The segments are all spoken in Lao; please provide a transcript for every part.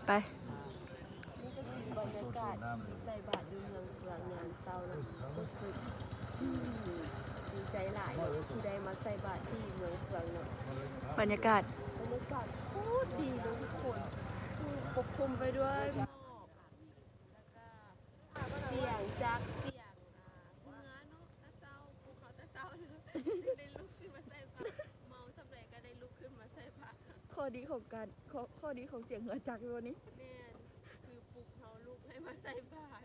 ໄປ. ນີ້ກໍຄືບັນຍາກາດທີ່ໃສ່ບາດຢູ່ເມືອງເຟືອງຍາມເຊົ້າເນາະ, ຮູ້ສຶກ ອືມ ດີໃຈຫຼາຍເນາະ ທີ່ໄດ້ມາໃສ່ບາດທີ່ເມືອງເຟືອງເນາະ. ບັນຍາກາດ ບັນຍາກາດໂຄດດີເລີຍທຸກຄົນ, ປົກຄຸມໄປດ້ວຍໝອກ ແລ້ວກະສຽງຈັກ ສຽງ ອ່າ ເຮືອເນາະ. ແຕ່ເຊົ້າ ປຸກເຮົາແຕ່ເຊົ້າເລີຍ ຈຶ່ງໄດ້ລຸກຂຶ້ນມາໃສ່ບາດ, ເມົາສ່ຳໃດກໍໄດ້ລຸກຂຶ້ນມາໃສ່ບາດ. ຂໍ້ດີຂອງການ ຂໍ້ ຂໍ້ດີຂອງສຽງເຮືອຈັກຢູ່ນີ້. ແມ່ນ ຄືປຸກເຮົາລຸກໃຫ້ມາໃສ່ບາດ.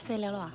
ໃສ່ແລ້ວເຫລອ?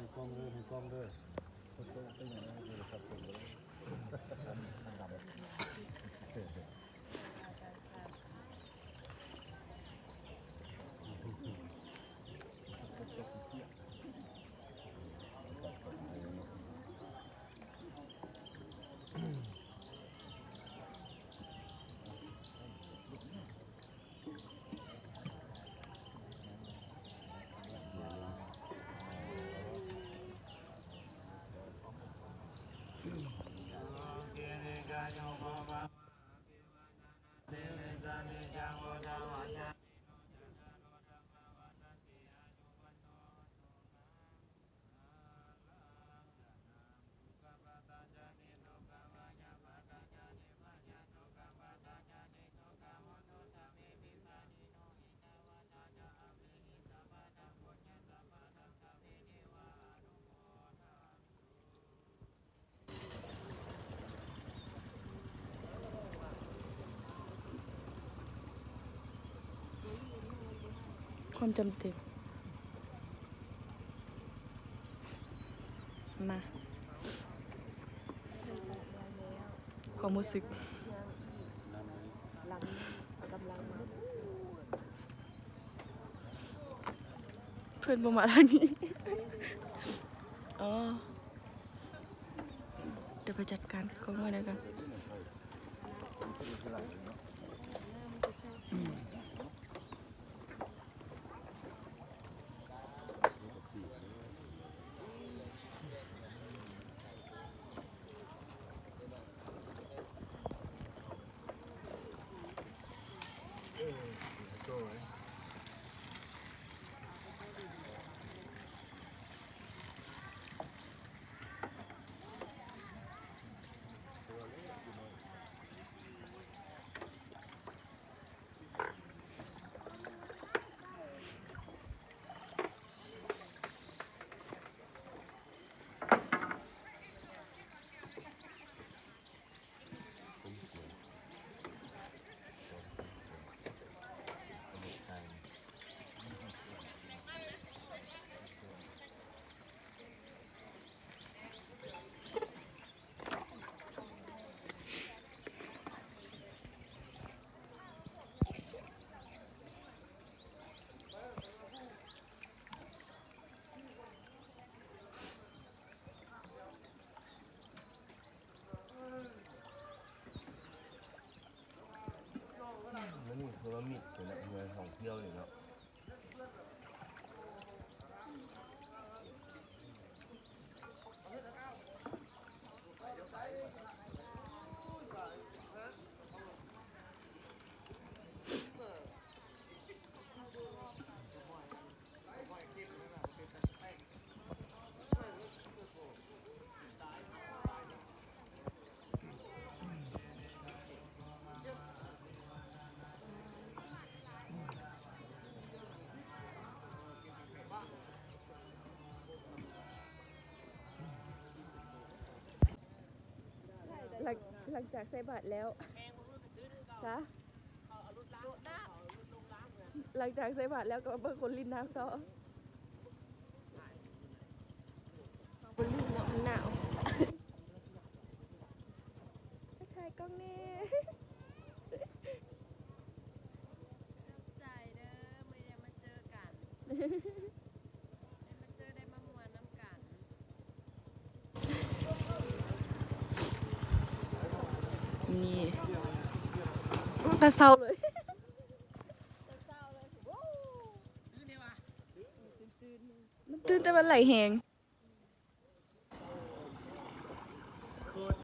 ຄວາມຈຳເປັນ ມາ ຄວາມຮູ້ສຶກ ເພິ່ນບໍ່ມາທາງນີ້. ອໍ ດຽວໄປຈັດການຂອງເພິ່ນນຳກັນ. ມັນມີໂທລະມິດຢູ່ໃນເຮືອນທ່ອງທ່ຽວນີ້ເນາະ. ຫຼັງ ຫຼັງຈາກໃສ່ບາດແລ້ວ ຊະ ຫຼັງຈາກໃສ່ບາດແລ້ວກໍມາເບິ່ງຄົນຫຼິ້ນນ້ຳຕໍ່. ບໍ່ຫຼິ້ນເນາະ ມັນໜາວ. ໄດ້ມາເຈີໄດ້ມາມ່ວນນຳກັນ. ນີ້ ມັນກະເຊົາເລີຍ ມັນຕື່ນແຕ່ມັນໄຫຼແຮງ.